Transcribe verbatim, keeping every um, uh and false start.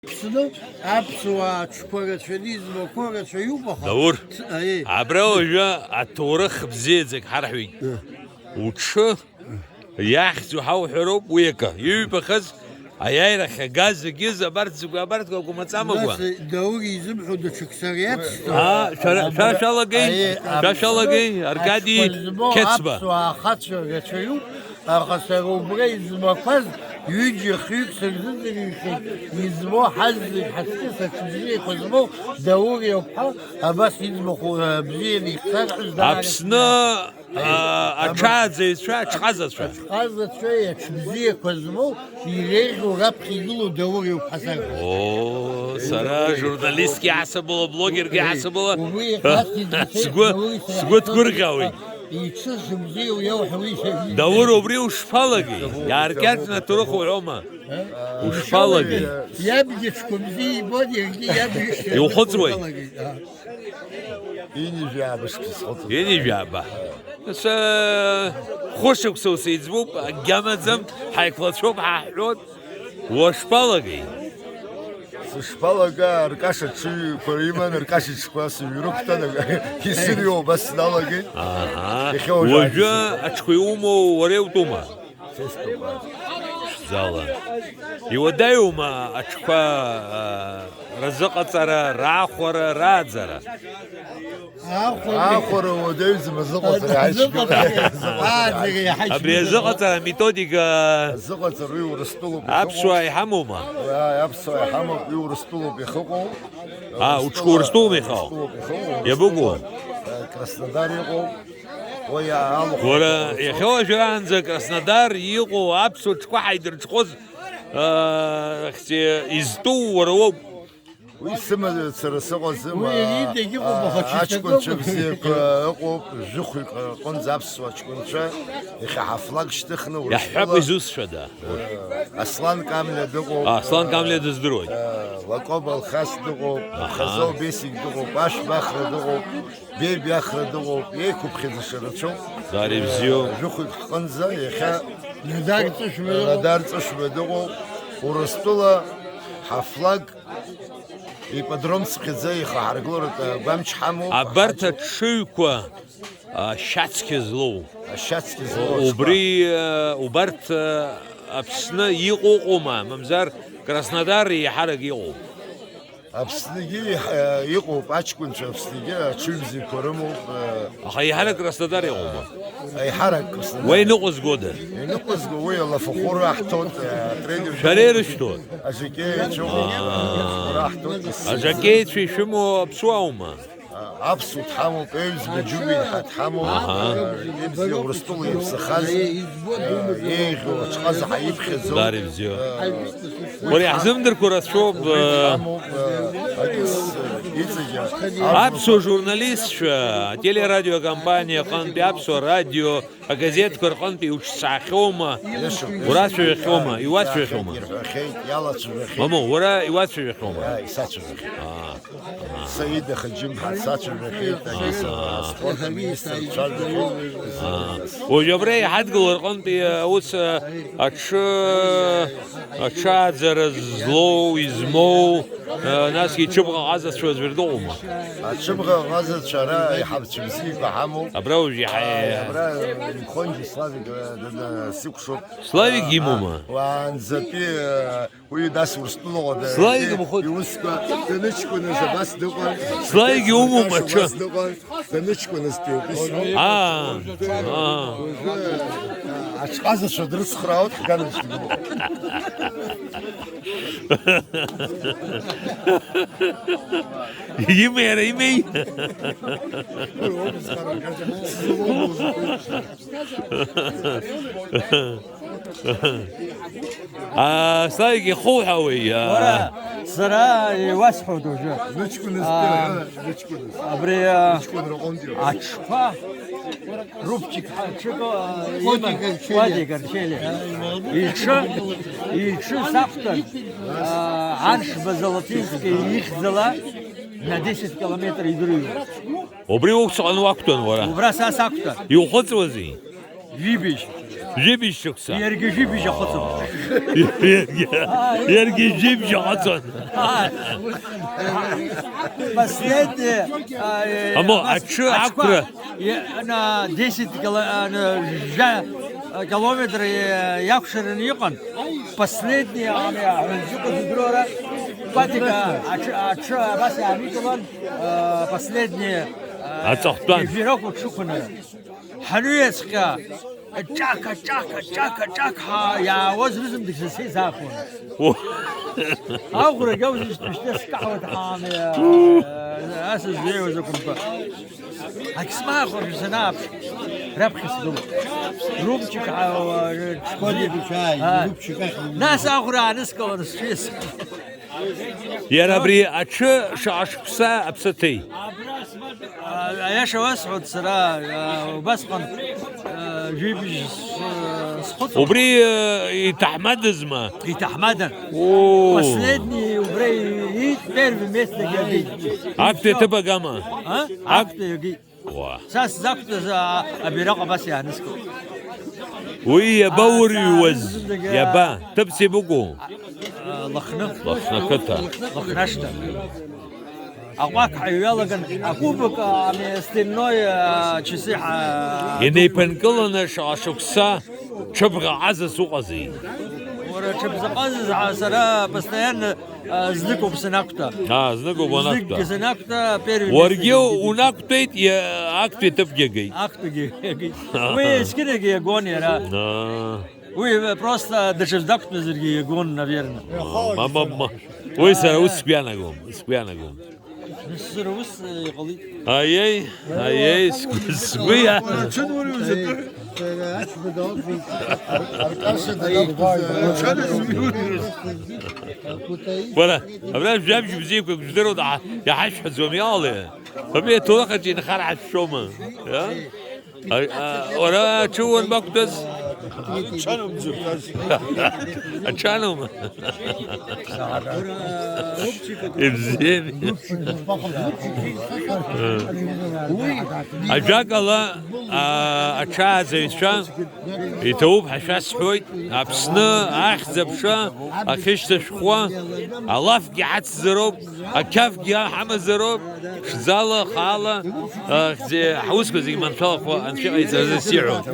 Аԥсны аԥсуаа аҽқәа рацәаны измақәоу рацәаҩуп, аха Даур, ц-, аиеи. Абра уажәы аҭоурых бзиаӡак ҳарҳәеит. Ы. Уҽы иахьӡу ҳауҳәароуп уи акы. Иҩбахаз аиааира ахьагаз зегьы абарҭ зегьы абарҭқәа акәмаҵамакәа. Нас, Даур изымҳәо даҽак сара иацсҵоит. Аа, шәара, шәара шәалагеи? Аиеи, шәара шәалагеи? Аркади аҽқәа змоу Қьецба. Аԥсуаа ахацәа рацәаҩуп. Аха сара убра измақәаз ҩыџьа-хҩык сырзыӡырҩхьеит, измоу ҳазегь ҳаҵкыс аҽыбзиақәа змоу Даур иоуп ҳәа, абас иӡбахә, э, бзианы ихьӡар ҳәа здаара Аԥсны, сзы. Э, а, абас аҽааӡаҩцәа, аҽҟазацәа. Аҽҟазацәеи аҽыбзиақәа змоу иреиӷьу раԥхьа игылоу Даур иоуп ҳәа сарҳәоит. О, сара журналистки ҳасабала, блогерки ҳасабала, убри ихаҭгьы сгәы, Даур исаиҳәоит. Сгәы ҭгәырӷьауеит. Иҽы зыбзиоу иауҳәауеи? Даур, убри ушԥалагеи? Иааркьаҿны аҭоурых уҳәома? Ушԥалагеи? Иабгьы ҽқәа бзиа ибон, иаргьы иаб ишьҭа Иухыҵуеи? Иалагеит, аа. Ҩынҩажәи ааба шықәса схыҵуеит. Ҩынҩажәи ааба. Са хәышықәса ус еиҵбуп, агьама ӡам, ҳаиқәлацәоуп, ҳаҳҳәот. Уашԥалагеи? Сышԥалага, Аркаша ҽыҩқәа иман, Аркаша иҽқәа сыҩрықәтәан, исырҩуа убас сналагеит. Аҳа. Иахьа уажәы Уажәы аӡы аҽқәа иумоу уара иутәума? Са истәуп, аа. Ԥшӡала. Иуадаҩума аҽқәа, а, разыҟаҵара, раахәара, рааӡара? Ахәара. Ахәара уадаҩӡам, азыҟаҵара иаҳа ицәгьоуп. Азыҟаҵара. Ааӡара иаҳа Абри ицәгьоуп. Азыҟаҵара аметодика Азыҟаҵара уи Урыстәылоуп иахьыҟоу. Аԥсуаа иҳамоума? Уи аԥсуаа иҳамоуп, уи Урыстәылоуп иахьыҟоу. Аа, Урыстәыла, уҽкы Урыстәылоуп иахьыҟоу? Урыстәылоуп иахьыҟоу, Иабыкәу? Урыстәыла, э, Краснодар иҟоуп. Уи алахәуп. Уара, иахьа уажәраанӡа Краснодар иҟоу аԥсуа ҽқәа ҳаидырҽхәоз, аа, ахьӡ-, изтәу уара уоуп. Уи сымацара сыҟаӡам, Уи аа, иаридагь ыҟоуп, аха аа, аҷкәынцәа чистакоуп. Бзиақәа ыҟоуп, жәохәҩык рҟынӡа аԥсуа ҷкәынцәа, иахьа ҳафлаг шьҭыхны Иаҳҳәап, Урыстәыла, изусҭцәада? Аслан Камлиа дыҟоуп, Аслан Камлиа дыздыруеит. Лакоба Алхас дыҟоуп, Аҳа. Хазо Бесик дыҟоуп, Ашә Бахра дыҟоуп, Беи Биахра дыҟоуп, иеиқәыԥхьаӡаша рацәоуп. Даара ибзиоу. Жәохәҩык ҳҟынӡа иахьа Надар Ҵышәба дыҟоуп. Надар Ҵышәба дыҟоуп. Урыстәыла ҳафлаг ипподром цыԥхьаӡа ихаҳаргыларатә гәамч ҳамоуп. Абарҭ аҽыҩқәа, а, шьацқьа злоу. Ашьацқьа злоу аҽқәа. Убри, а, убарҭ, а, Аԥсны иҟоу ыҟоума, мамзар Краснодар еиҳарак иҟоуп? Аԥсныгьы, э, иҟоуп аҷкәынцәа, Аԥсныгьы аҽыҩбзиақәа рымоуп, э, Аха еиҳарак Краснодар иҟоума? Еиҳарак Краснодар. Уа иныҟәызгода? Иныҟәызго уи алафахәы раҳҭоит, э, атренер Шәара ирышәҭоит? Ажакеи ицәоуп, Аа. Раҳҭоит. Ажакеицәа ишәымоу аԥсуааума? Аԥсуа дҳамоуп, Ҩӡба Џьубин ҳа дҳамоуп, Аҳа. Ибзиа Урыстәыла иаԥсахаз, еиӷьу аҽҟаза ҳаиԥхьаӡоуп. Даара ибзиоуп. Уара иаҳзымдырқәо рацәоуп. Дҳамоуп, акыс, иҵегьы. Аԥсуа журналистцәа, ателерадиокомпаниа аҟынтәи, Аԥсуа радио, агазеҭқәа рҟынтәи уҽцәаахьоума? Иашоуп. Урацәажәахьоума? Иуацәажәахьоума? Ирҳәахьеит, иалацәажәахьеит. Мамоу, уара иуацәажәахьоума? Иа, исацәажәахьеит. Аа. Саида Хаџьымҳа дсацәажәахьеит, агьыс аспорт аминистр дцәажәахьеит. Аа. Уажә абра иҳадгыло рҟынтәи аус, а, аҽы, аҽааӡара злоу, измоу, а, насгьы иҽыбӷаҟазацәа аӡәыр дыҟоума? Аҽыбӷаҟазацәа ара иҳавцәа бзиақәа ҳамоуп. Абра уажә иаҳа-, Абра Мхонџьи Славик, а, д-, д-, сикәшоуп. Славик имоума? Уаанӡатәи, а, Уи нас Урыстәылаҟа Славик дара мхәыд. Иусқәа даныҷкәыназ абас дыҟан. Славик иумоуп Абас аҽы. Дыҟан, даныҷкәыназ Пиопис. Аа, аа. Аҽҟазацәа дрыцхраауан, ҳганажьгьы. Имеи иара имеи? А, Славик, ихуҳәаауеи, а? Уара, сара иуасҳәоит уажәы. Лыҷкәын А, зтәы, лыҷкәын. Абри, а, Лыҷкәынра ҟынтәи. Аҽқәа, рубчик ҳа-, ҽык, а, Кодик иман, Арчелиа. Кодик Арчелиа. Иҽы, иҽы сақәтәан, а, Аншба Золотински ихьӡала на десять километр идырҩуан. Убри уқәцәҟьаны уақәтәан уара? Убра са сақәтәан. Иухыҵуазеи? Ҩыбжь. Жәибжь шықәса. Иаргьы жәибжь ахыҵуан. Иаргьы, иаргьы жәибжь ахыҵуан. Последние, а, э, Амо, нас аҽы очко, ақәра. Е-, на десять кило-, а, на жа-, а, километр, э, иакәшараны иҟан. Последние, а, э, Патика, аҽы, аҽы, абас иааникылан, э, последние, э, Аҵыхәтәан. Ефирок уҽықәнара. Ҳаныҩаҵәҟьа, ҿака, ҿака, ҿака, ҿак, ҳа, иаауаз рызынтәык са сеизаахәон. О. Аӷәрагь аузышьҭ мышьҭа скаҳауеит ҳаамеи, асас зеиуаз акәымпа. Ак смаахәаршәа санааԥш, раԥхьа сгылоуп. Рубчик, а, а, школьник. Рубчик, а. Нас аӷәра ааныскыланы сшьес. Иара абри аҽы шаҟа шықәса аԥсы ҭеи? А, аиаша уасҳәоит сара, а, убасҟан, а, жәибжь с-, схәыцуан. Убри, э, иҭаҳмадызма? Иҭаҳмадан. Оо. Последний убра иит, первый место иагеит. Актәи аҭыԥ агама? А? Актәи иагеит. Уа. Са сзақәтәаз, а, абираҟ абас иааныскылт. Уи иаба А, урыҩуаз? са Иаба? Ҭыԥс ибыкәу? А, Лыхны. Лыхны ақыҭа. Лыхнашҭа. Аҟәақ ҳаҩҩалаган, акубок, а, ами, стенной, а, часы ҳа-, Инеиԥынкыланы шаҟа шықәса ҽыбӷаҟазас уҟази? Уара, ҽыбзаҟазас, а, сара постоянно А, зныкоуп санақәтәа. А, зныкоуп уанақәтәа. Зныкгьы санақәтәа, первый Уаргьы место иагеит. Унақәтәеит, иа-, актәи аҭыԥгьы агеит. Актәигьы иагеит. Уи есқьынагьы иагон иара. А. Уи, э, просто даҽаӡә дақәтәазаргьы иагон, наверное. А, ма, ма, ма. Уи сара ус сгәы иаанагом, сгәы иаанагом. Сара ус, э, иҟалеит. Аиеи, аиеи, сгәы, сгәы иа-, Бара, абра жәабжь бзиақәак жәдыруа иаҳа-, иаҳашәҳәаӡом, иҟалеи? Абри аҭоурых аҿы инхар ҳашәшьома? Иа? А, а, уара аҽы уанбақәтәаз? Аҽанумӡыртаз. Аҽанума? Ибзиами. Ажәакала, а, аҽааӡаҩцәа иҭабуп ҳәа шәасҳәоит. Аԥсны ахьӡ-аԥша ахьышьҭышәхуа, алафгьы ҳацзароуп, ақьафгьы ҳамазароуп, ԥшӡала, хаала, а, ҳаусқәа зегьы маншәалахо Анцәа иҟаиҵаразы сиҳәоит.